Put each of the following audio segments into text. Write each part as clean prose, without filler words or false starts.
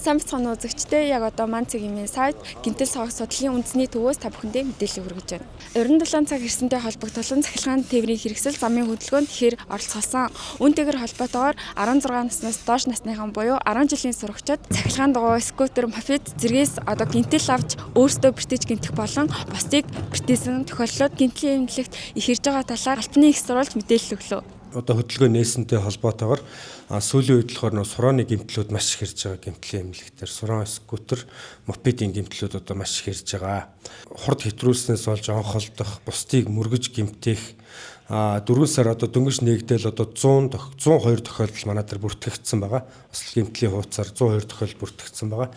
Сайн бацхан үзэгчдээ, яг одоо Ман цэгийн сайт гэмтэл согог судлалын үндэсний төвөөс та бүхэндээ мэдээлэл хүргэж байна. 97 цаг ирсэнтэй холбогдуулан цахилгаан тээврийн хэрэгсэл замын хөдөлгөөнд ихээр оролцуулсан. Үүнтэйгээр холбоотойгоор 16 наснаас доош насныхан буюу 10 жилийн сурагчид цахилгаан дугуй, скутер, мопед зэргээс одоо гэмтэл авч өөрсдөө бэртэж гэмтэх болон бусдыг бэртээсэн тохиолдлууд гэмтлийн эмнэлэгт их ирж байгаа талаар албаны их сурвалж мэдээлэл өглөө. Одоо хөдөлгөөн нээсэнтэй холбоотойгоор сүүлийн үед болохоор нөө сурооны гэмтлүүд маш их ирж байгаа. Гэмтлийн эмнэлэгтэр сурон, скутер, мопедийн гэмтлүүд одоо маш их ирж байгаа. Хурд хэтрүүлснээс болж онхолдох, бусдыг мөргөж гэмтэх 4 сар одоо дөнгөж нээгдэл одоо 100 102 тохиолдол манай дээр бүртгэгдсэн байгаа. Бас гэмтлийн хууцаар 102 тохиолдол бүртгэгдсэн байгаа.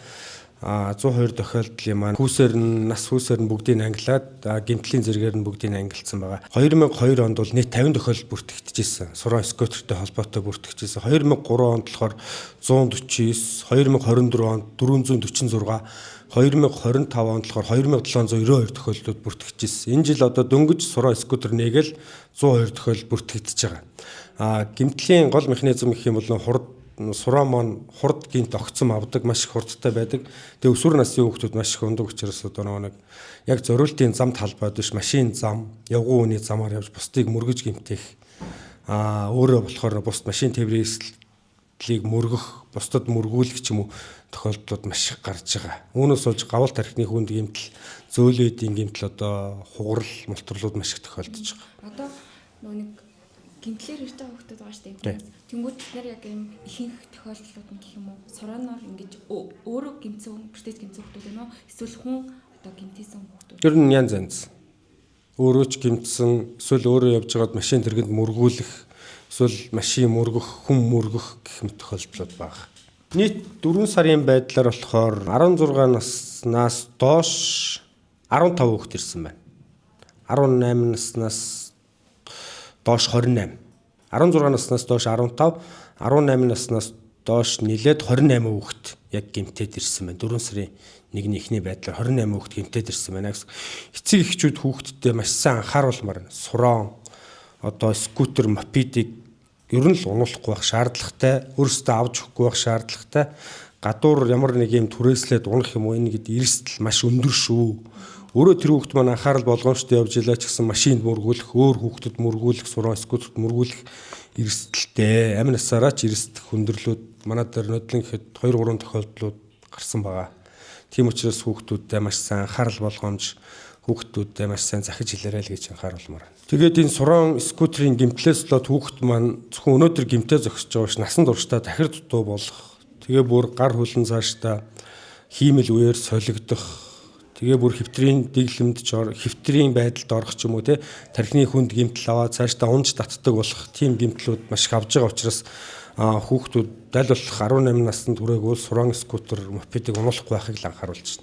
102 тохиолдлын маань хүүсээр нь нас хүүсээр нь бүгдийг ангилаад, гэмтлийн зэргээр нь бүгдийг ангилсан байгаа. 2002 онд бол нийт 50 тохиолдол бүртгэгдчихсэн. Сурон скутертэй холбоотой бүртгэгдчихсэн. 2003 онд болохоор 149, 2024 онд 446, 2025 онд болохоор 2792 тохиолдлууд бүртгэгдчихсэн. Энэ жил одоо дөнгөж сурон скутер нээгэл 102 тохиолдол бүртгэгдэж байгаа. Гэмтлийн гол механизм гэх юм бол хурд сураа маань хурд гинт огцом авдаг, маш их хурдтай байдаг. Тэгээ өсвөр насны хүүхдүүд маш их ундаг учраас одоо нэг яг зориултын зам талбайд биш, машин зам, явган үний замаар явж бусдыг мөргөж гэмтэх. Өөрөө болохоор бусд машин тээврийн эрсдлийг мөргөх, бусдад мөргүүлэх ч юм уу тохиолдлууд маш их гарч байгаа. Үүнээс болж гавал тархины хүнд гэмтэл, зөөлөөдийн гэмтэл, одоо хугарал, мултрлууд маш их тохиолдож байгаа. Одоо нөгөө нэг гэмтлээр ирж байгаа хүмүүс байгаа шүү дээ. Тэнгүүд бид нар яг ийм ихэнх тохиолдлууд нь гэх юм уу, сураагаар ингэж өөрөө гэмтсэн, бэртэж гэмтсэн хүмүүс байна уу? Эсвэл хүн одоо гэмтээсэн хүмүүс? Ер нь янз янз. Өөрөө ч гэмтсэн, эсвэл өөрөө явж байгаад машин тэргэнд мөргүүлэх, эсвэл машин мөргөх, хүн мөргөх гэх мэт тохиолдлууд байна. Нийт 4 сарын байдлаар болохоор 16 наснаас доош 15 хүүхэд ирсэн байна. 18 наснаас доош 28. 16 наснаас доош 15, 18 наснаас доош нилээд 28 хүүхэд яг гэмтээд ирсэн байна. 4 сарын 1-ний эхний байдлаар 28 хүүхэд гэмтээд ирсэн байна гэсэн. Эцэг эхчүүд хүүхэдтэй маш сайн анхааруулмаар байна. Сураан одоо скутер, мопедийг ер нь л унуулахгүй байх шаардлагатай, өөрсдөө авч өгөхгүй байх шаардлагатай. Гадуур ямар нэг юм түрээслээд унах юм уу, энэ гэд эрсдэл маш өндөр шүү. Өөрөө тэр хүүхд маань анхаарал болгоомжтой явж илаа ч гэсэн машинд мөргүүлэх, өөр хүүхдэд мөргүүлэх, суран скутерт мөргүүлэх эрсдэлтэй. Амь насаараа ч эрсдэх хүндрэлүүд манай дээр нодлон гэхэд 2 3 тохиолдлууд гарсан байгаа. Тийм учраас хүүхдүүддээ маш сайн анхаарал болгоомж, хүүхдүүддээ маш сайн захиж хэлээрэй л гэж анхааруулмаар байна. Тэгээд энэ суран скутерийн гэмтлээс болоод хүүхд маань зөвхөн өнөөдөр гэмтээ зогсож байгаа ш насан туршдаа тахир дутуу болох. Тэгээ бүр гар хүлэн цаашдаа хиймэл үеэр солигдох. Тэгээ бүр хэвтрийн дэглэмд ч хэвтрийн байдалд орох ч юм уу, те, тархины хүнд гэмтэл аваад цаашдаа унж татдаг болох тийм гэмтлүүд маш их авж байгаа учраас хүүхдүүд аль болох 18 наснд хүрээгүй суран скутер, мопедыг унуулахгүй байхыг л анхааруулж байна.